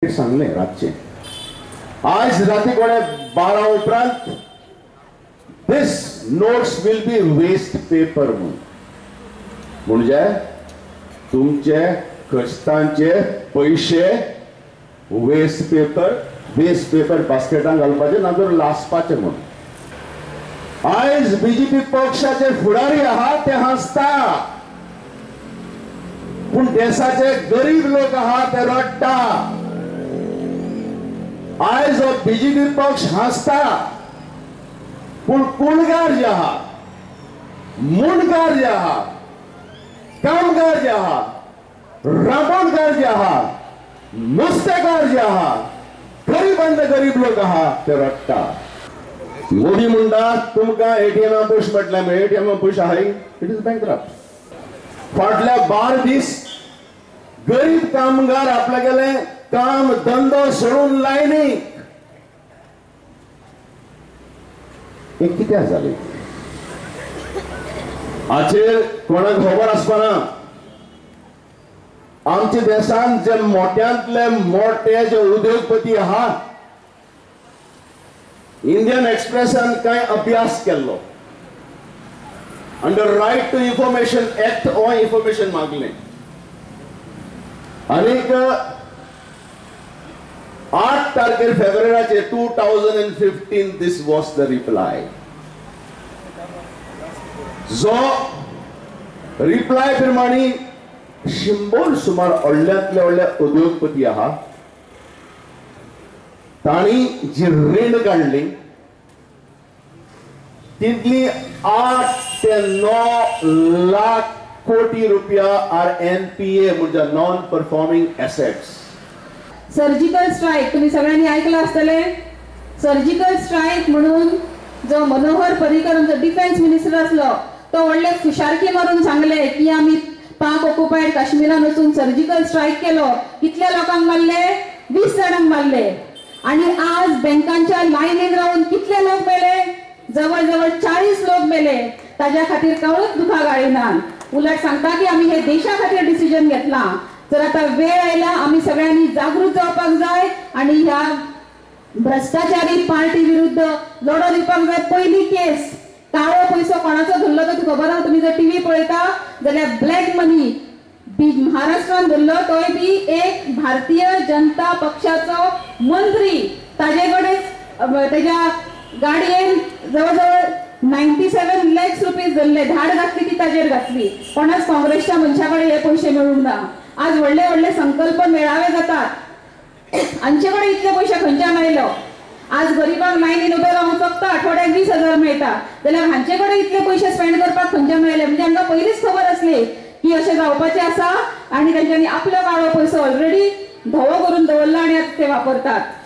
सांगले रातचे आज राती कोणे 12 उपरांत this notes will be waste paper म्हणून म्हणजे तुमचे कश्टांचे पयशे वेस्ट पेपर बास्केटान घालपाचे नाजाल्यार लासपाचे म्हणून। आयज बीजेपी पक्षाचे फुडारी आहा ते हांसता, पूण देशाचे गरीब लोक आहा ते रडटा। आयज हो बीजेपी पक्ष हांसता, पूण कुणगार जे आहा, मुंडकार जे आहा, कामगार जे आहा, राबणकार जे आहा, नुस्तेकार जे आहा, गरीबांत गरीब लोक आहा ते रडटा। मोदी म्हणटा तुमकां एटीएमा पयशे मेळटले, एटीएमा पयशे आहाय, it is bankrupt. फाटल्या 12 दीस गरीब कामगार आपल्या गेले काम धंदो सोडून लायनीक हे कित्याक जालें हाचेर कोणाक खबर आसपाना। आमच्या देशांत जे मोट्यांतले मोठे जे उद्योगपती आहा, इंडियन एक्सप्रेसान कांय अभ्यास केल्लो under right to information act हो इन्फॉर्मेशन मागलें आनीक 8 तारखेर फेब्रुवारीचे 2015 this was the reply. जो रिप्लाय प्रमाणे 100 सुमार व्हडल्यांतले व्हडले उद्योगपती आहा तांणी जी रीण काडली तितली 8 ते 9 लाख कोटी रुपया आर एनपीए म्हणजे non performing assets. Surgical strike तुम्ही सगळ्यांनी ऐकलं असतले। सर्जिकल स्ट्रायक म्हणून जो मनोहर पर्रीकर आमचो डिफेन्स मिनिस्टर असलो तो व्हडले फुशारकी मारून सांगले की आमी पाक ऑक्युपायड काश्मीरान वचून सर्जिकल स्ट्रायक केलो, कितल्या लोकांक मारले, 20 जाणांक मारले। आणि आज बँकांच्या लायनीन रावून कितले लोक मेले, जवळ जवळ 40 लोक मेले। ताज्या खातीर कोणूच दुखां गाळिना, उलट सांगता की आमी हे देशा खातीर डिसिजन घेतला। तर आता वेळ आयला आमी सगळ्यांनी जागृत जावपाक जाय आणि ह्या भ्रष्टाचारी पार्टी विरुद्ध लढो दिवपाक जाय। पयली केस काळो पयसो कोणाचो धरलो तो तुका खबर आहा, तुमी जर टीव्ही पळयता जाल्यार ब्लॅक मनी महाराष्ट्रान धरलो तोय बी एक भारतीय जनता पक्षाचो मंत्री, ताजे कडेन तेज्या गाडयेन जवळ जवळ 97 लॅक्स रुपीज धरले, धाड घातली ती ताजेर घातली। कोणाच काँग्रेसच्या मनशा कडेन हे पयशे मेळूंक ना। आज व्हडले व्हडले संकल्प मेळावे जातात, हांचे कडेन इतले पयशे खंयच्यान आयलो? आज गरिबांक लायनीन उबे रावून फक्त आठवड्याक 20,000 मेळटा जाल्यार हांचे कडेन इतले पयशे स्पेंड करपाक खंयच्यान मेळ्ळे? म्हणजे आमकां पयलींच खबर आसली की अशें जावपाचें आसा आणि तेंच्यांनी आपलो काळो पयसो ऑलरेडी धवो करून दवरला आणि आतां ते वापरतात।